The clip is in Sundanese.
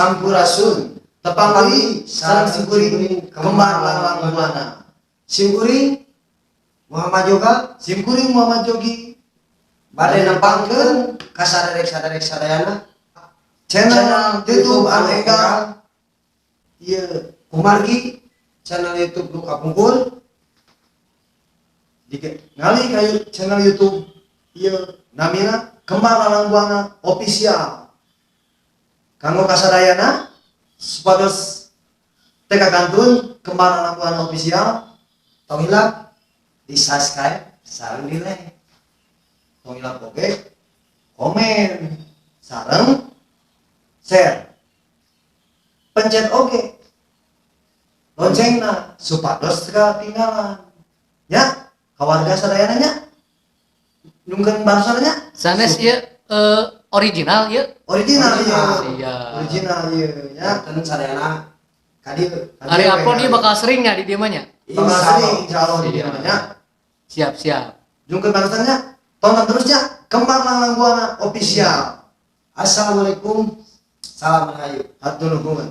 Sampurasun. Tepang deui sareng simkuring, Kembar Langlang Buana. Simkuring Muhammad Yoga. Simkuring Muhammad Jogi. Bade nempangkeun ka saderek-saderek sadayana channel YouTube anu enggal ieu. Kumargi channel YouTube nu kapungkur. Di ngalih ka channel YouTube ieu, namina Kembar Langlang Buana Official. Kanggo kasadayana, supados teu kantun Kembar Langlang Buana Official, tong hilap di subscribe sareng di like. Tong hilap oge komen sareng share, pencet oge loncengna supados teu katinggalan ya. Kawarga sadayana nya, nyungkeun barusan nya. Sanes ieu original ieu. Original ieu. Siap. Original ieu nya. Janten sadayana ka dieu. Ari upload ieu bakal sering nya di dieu mah nya. Bakal sering insyaallah di dieu mah nya. Siap, siap. Nyungkeun barusan nya, tonton terus nya Kembar Langlang Buana Official. Assalamualaikum, salam rahayu. Hatur nuhun.